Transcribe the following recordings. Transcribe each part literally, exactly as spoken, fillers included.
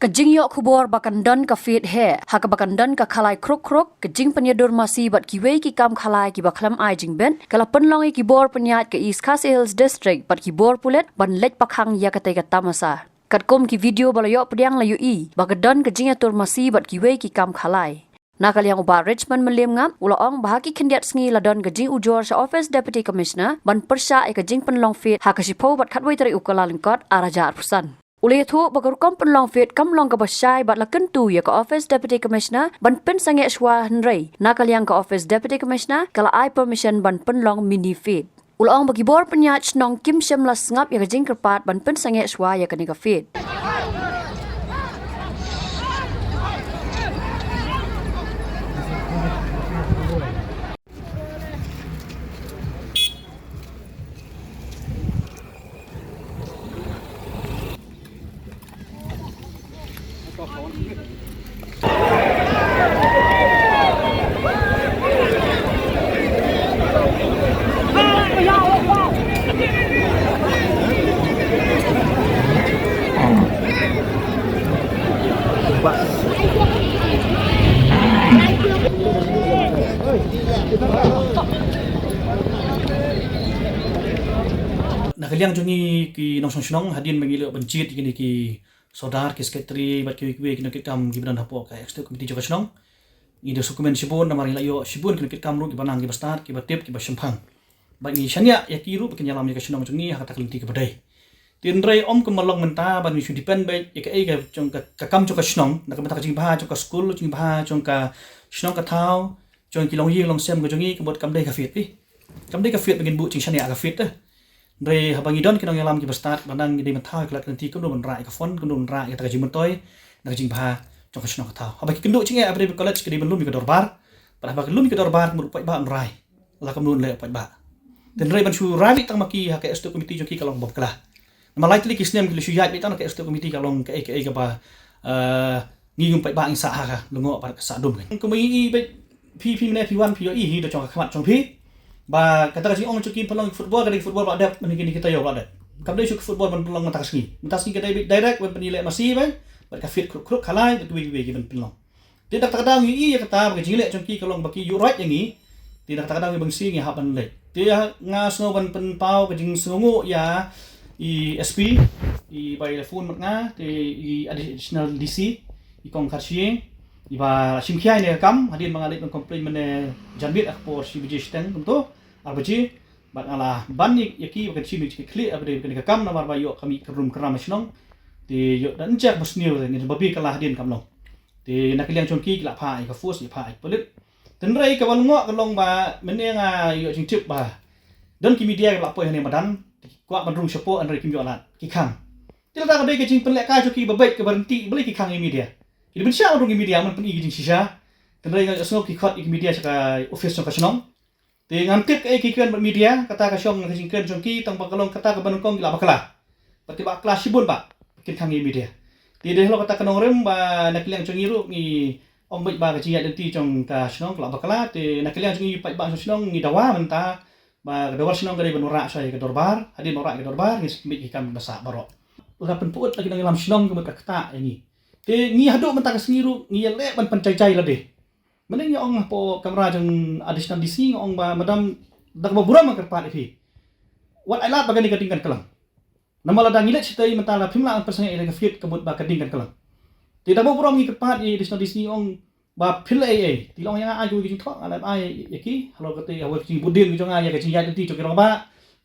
Ka jingïoh khubor ba kan don ka Fete heh, ha kaba kan don ka Khalai Khruk Khruk, ka jingpynïadur masi bad kiwei ki kam khalai kiba khlem ai jingbit, ka la pynlong ïa ki bor pynïaid ka East Khasi Hills District bad ki bor pulit ban leit pakhang ïa katei ka tamasa. Katkum ki video ba la ïoh pdiang la ïohi ba ka don ka jingïatur masi bad kiwei ki kam khalai. Na ka liang u Bah Richmond Mylliem Ngap u la ong ba ha ki khyndiat sngi la don ka jingujor sha Office Deputy Commissioner ban pyrshah ïa ka jingpynlong Fete ha ka shiphew bad khatwei tarik u Kyllalyngkot ar hajar arphew san. U la ïathuh ba ka rukom pynlong Fete kam long kaba shai bad la kyntu ïa ka Office Deputy Commissioner ban pynsangeh shuwa, hynrei na ka liang ka Office Deputy Commissioner ka la ai permission ban pynlong mini Fete. U la ong ba ki bor pynïaid shnong kim shym la sngap ïa ka jingkyrpad ban pynsangeh shuwa ïa kane ka Fete. Na ka liang jong ngi ki nongshong shnong, hadien ba ngi la ban jied ïa kine ki sordar, ki secretary bad kiwei kiwei ki nongkitkam kiba don hapoh ka executive committee jong ka shnong, ngi da sngewkmen shibun namar ngi la ïoh shibun ki nongkitkam ruh kiba nang, kiba stad, kiba tip, kiba shemphang. Bad ngi shaniah ïa ki ruh ba kin ïalam ïa ka shnong jong ngi ha kata ka lynti kaba dei. Te hynrei ym kum ba long mynta ba ngi shu depend beit ïa kaei ka jong ka, ka kam jong ka shnong, na ka bynta ka jingbha jong ka skul, jingbha jong ka shnong ka thaw, jong ki longïing longsem ka jong ngi, ka mut kam dei ka Fete. Kam dei ka Fete ba ngin buh jingshaniah ha ka Fete. Hynrei haba ngi don ki nongïalam kiba stad, ba nang ngi dei ban thaw ïa ka lad ka lynti, kumno ban rah ïa ka fund, kumno ban rah ïa kata ka jingmyntoi na ka jingbha jong ka shnong ka thaw. Haba ki kynduh jingeh ha Bri College, ka dei ban lum ïa ka dorbar. Bad haba ka lum ïa ka dorbar, ka mut u paidbah un rai. La kumno un leh u paidbah. Te hynrei ban shu rai tang ma ki ha ka executive committee jong ki ka long ba bakla. Namar lai tylli ki snem ki la shu ïaid beit tang na ka executive committee, ka long kaei kaei kaba, eh, ngi kum paidbah ngi sah ha ka lyngngoh bad ka sah dum kan. Kumba ngi i beit phi, phi mynne phi wan phi ïohi hi da jong ka khmat jong phi. Ba kata ka jingong jong ki pynlong football, ka dei football ba la dep, mynne kine kita ïoh ba la dep. Kam dei shu football ban pynlong mynta ka sngi. Mynta ka sngi ka dei beit direct ban pynleh masi beit, bad ka Fete Khruk Khruk, Khalai, bad kiwei kiwei ki ban pynlong. Te da kata ka daw ngi i ïa kata ba ka jingleh jong ki ka long ba ki ïuhroit ïa ngi. Te da kata ka daw ngi bang sih ngi hap ban leit. Te nga sngew ban pynpaw ka jingsngewnguh ïa i S P, i ba i la phone mat nga, te i additional D C, i Kong Kharshiing, i ba shim khia ïa kane ka kam, hadien ba nga leit ban complain mynne janmiet ha ka por shi baje shiteng kumto, ar baje, bad nga la ban ïa ki ba kan shim ïa ki khlieh ha kane ka kam namar ba ïoh ka mih kyrrum kyrram ha shnong. Te ïoh da nja ba sniew ngin ba bi ka la hadien kam long. Te na ka liang jong ki ki la phah ïa ka force, ki phah ïa ka pulit. Te hynrei kaba lyngngoh ka long ba mynne nga ïoh jingtip ba don ki media kiba la poi hangne madan, ki kwah ban rung shapoh hynrei kim ïoh lad, ki khang. Te lada ka dei ka jingpynlehkai jong ki ba beit kaba ryntih, balei ki khang ïa media? Ki dei ban shah ban rung ïa media, ban pyni ka jingshisha. Te hynrei nga sngew ki khot ïa ki media sha ka office jong ka shnong. Te ngam tip kaei ki kren bad media, kata ka shong ka jingkren jong ki, tang ba ka long kata kaba nyngkong ki la bakla. Bad ki bakla shibun ba kin khang ïa media. Te dei halor kata ka nongrim ba na ka liang jong ngi ruh ngi ong beit ba ka jingïaid lynti jong ka shnong ka la bakla, te na ka liang jong ngi paidbah jong shnong ngi dawa mynta ba ka dorbar shnong ka dei ban wanrah sha ïa ka dorbar, hadien ba wanrah ïa ka dorbar ngin sa pynbeit ki kam ba sah baroh. Lada pynput la ki nongïalam shnong ka mut ka ktah ïa ngi. Te ngi haduh mynta ka sngi ruh ngi ïaleh ban pynjai jai lade. Mynne ngi ong hapoh kamra jong additional D C ngi ong ba, madam, da kaba burom nga kyrpad ïa phi, wat ai lad ba kane ka ding kan kylang. Namar lada ngi leit shatei mynta la phim lah ban pynsangeh ïa ka Fete ka mut ba ka ding kan kylang. Te da kaba burom ngi kyrpad ïa additional D C ngi ong ba phin leh ei ei. Te i la ong ïa nga ai kawei ka jingthoh, nga la ai ïa ki halor kata, halor ka jingbud dien ka jong nga ïa ka jingïaid lynti jong ki rangbah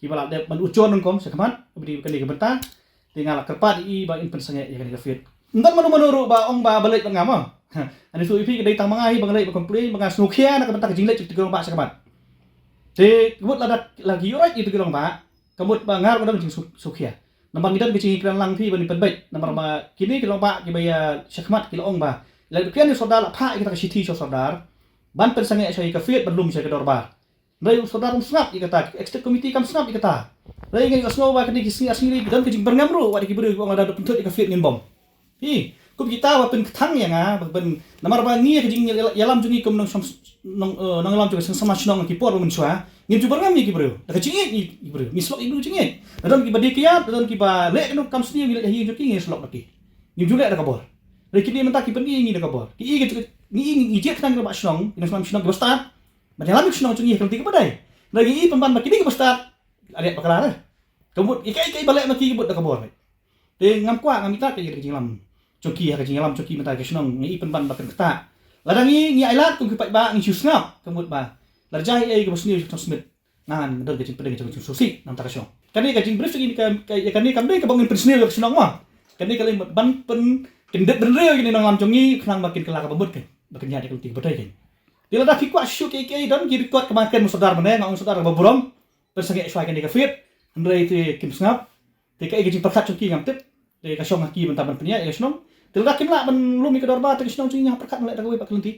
kiba la dep ban ujor nyngkong shakhmat, bad kane ka bynta. Te nga la kyrpad ïa i ba in pynsangeh ïa kane ka Fete. Ym don mano mano ruh ba ong ba, ba leit bad nga mo. Ani shu ïa phi ka dei tang ma nga hi ba nga leit ba complain, ba nga sngewkhia na ka bynta ka jingleit jong kito ki rangbah shakhmat. Te ka mut lada la ki ïuhroit ïa kito ki rangbah, ka mut ba nga ruh nga don ka jingsngewkhia. Namar ngi don ka jingkren lang phi ban pynbeit. Namar ba kine ki rangbah kiba ïa shakhmat ki la ong ba la dei ban ïa sordar, la phah ïa kata ka shithi sha sordar ban pynsangeh sha ïa ka Fete ban lum sha ïa ka dorbar. Hynrei u sordar um sngap ïa kata, executive committee kam sngap ïa kata. Hynrei nga ïohsngew ba kane ki sngi ar sngi ki don ka jingbyrngem ruh wat ïa ki briew kiba ong lada da pynthut ïa ka Fete ngin bom. Hi, kum kita ba pynkthang ïa nga ba ban, namar ba ngi ïa ka jingïalam jong ngi kum nong, nong, eh, nongïalam jong ka seng samla shnong ki por ba mynshuwa ngim ju byrngem ïa ki briew. Da ka jingïeit ngi, ki briew ngi slok ïa ki briew jingïeit. Da don kiba dei kiad, da don kiba leh ka nong kam sniew ngi leit ha ïing jong ki ngi slok da ki. Ngim ju leh da ka bor. Re kini mynta ki pyni ngi da ka bor. Ki i ngi jied khnang ki rangbah shnong, ki nongshong shnong kiba stad. Ban ïalam ïa ka shnong jong ngi ha ka lynti kaba dei. Re ngi i pynban ba kini kiba stad la leh bakla re. Ka mut ïa kaei kaei ba leh ma ki ka mut da ka bor. Te ngam kwah, ngam ïathuh ïa ka jingïalam jong ki ha ka jingïalam jong ki mynta ka shnong, ngi i pynban ba kan ktah. Lada ngi ngi ailad kum ki paidbah ngi shu sngap, ka mut ba lada jia ei ei kaba sniew ïa ka shnong Smit, ngan don ka jingpyndeng jong ka jingsngewsih na ka bynta ka shnong. Kane ka jingbrief jong ngi ka, ka, ïa kane kam dei kaba ngin pynsniew ïa ka shnong mo. Kane ka lei ban pynkyndit bynriew ïa kine ki nongïalam jong ngi khnang ba kin kylla kaba mut kein, ba kin ïaid ïa ka lynti kaba dei kein. Te lada phi kwah shu kiei kiei, don ki record kaba kem u sordar mynne, nga ong u sordar ba burom. Pynsangeh shuwa ïa kane ka fight, hynrei te kim sngap. Te kaei ka jingpyrkhat jong ki ngam tip. Te ka shong ha ki mynta ban pynïaid ïa ka shnong. Te lada kim lah ban lum ïa ka dorbar, te ka shnong jong ngi ngam pyrkhat ban leh da kawei pat ka lynti.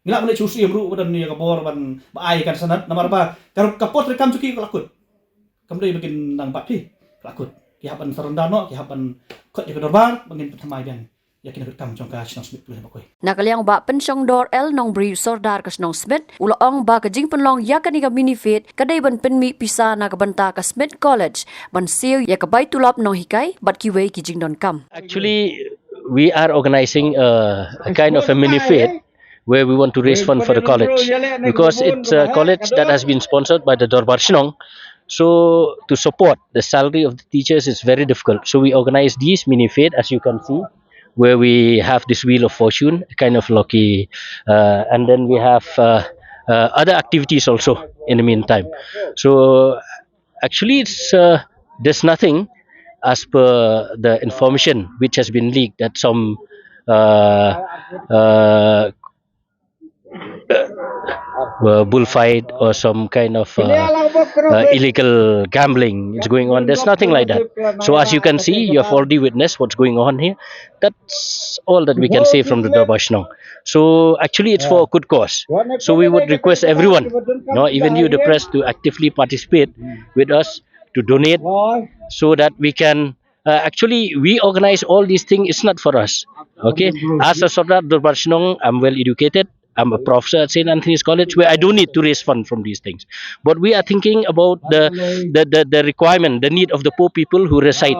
Ngi lah ban leh shu siem ruh ba don ïa ka bor ban ba ai kan sanad, namar ba ka, ka por treikam jong ki ka la kut. Kam dei ba kin dang bat phi, ka la kut. Ki hap ban surrender noh, ki hap ban khot ïa ka dorbar ba ngin pynthymmai biang ïa kine ki kam jong ka shnong Smit Pule Bakoi. Na ka liang u Bah Pynshongdor L Nongbriew, sordar ka shnong Smit, u la ong ba ka jingpynlong ïa kane ka mini fight ka dei ban pynmih pisa na ka bynta ka Smit College ban siew ïa ka bai tulop nonghikai bad kiwei ki jingdonkam. Actually, we are organizing a, a kind of a mini fight where we want to raise fund for the college, because it's a college that has been sponsored by the Dorbar Shnong. So to support the salary of the teachers is very difficult. So we organize these mini fight, as you can see, where we have this wheel of fortune, a kind of lucky, uh, and then we have uh, uh, other activities also in the meantime. So actually, it's uh, there's nothing as per the information which has been leaked, that some uh, uh, uh, bullfight or some kind of uh, uh, illegal gambling is going on. There's nothing like that. So as you can see, you have already witnessed what's going on here. That's all that we can say from the Dorbar Shnong. So actually, it's for a good cause. So we would request everyone, you know, even you, the press, to actively participate with us to donate, so that we can uh, actually, we organize all these things. It's not for us. Okay, as a Sordar Dorbar Shnong, I'm well educated. I'm a professor at Saint Anthony's College, where I don't need to raise fund from these things. But we are thinking about the the, the, the requirement, the need of the poor people who reside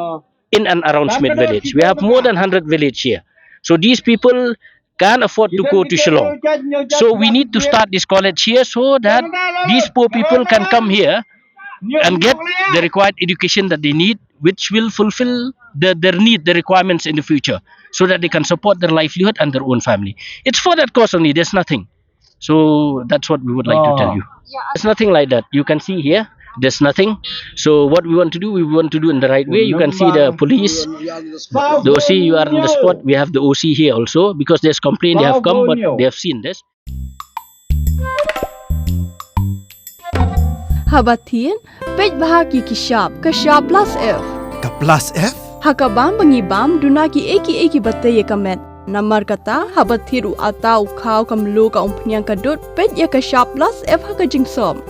in and around Smit village. We have more than hundred village here. So these people can't afford to go to Shillong. So we need to start this college here so that these poor people can come here and get the required education that they need, which will fulfill the, their need, the requirements in the future, so that they can support their livelihood and their own family. It's for that cause only, there's nothing. So that's what we would like to tell you. There's nothing like that. You can see here, there's nothing. So what we want to do, we want to do in the right way. You can see the police, the O C, you are on the spot. We have the O C here also, because there's complaint, they have come, but they have seen this. Haba thied, peit bha ki ki shap, ka shap plus F. Ka plus F? Ha ka bam ba ngi bam, duna ki ei ki ei kiba tei ïa ka met. Namar kata, haba thied u atta u khaw ka mluh ka umphniang ka dud, peit ïa ka shap plus F ha ka jingsop.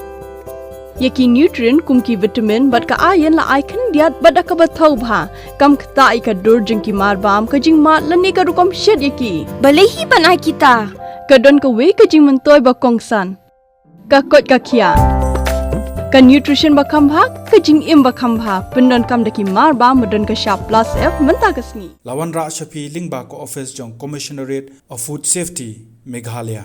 Ïa ki nutrient kum ki vitamin bad ka iron la ai khyndiat bad da kaba thaw bha. Kam ktah ïa ka dur jong ki mar bam, ka jingmad lane ka rukom shet ïa ki. Balei hi ban ai kita? Ka don kawei ka jingmyntoi ba kongsan. Ka koit ka khiah. Ka nutrition ba kham bha, ka jingim ba kham bha. Pyndonkam da ki mar bam ba don ka shap plus F mynta ka sngi. La wanrah sha phi lyngba ka office jong Commissionerate of Food Safety, Meghalaya.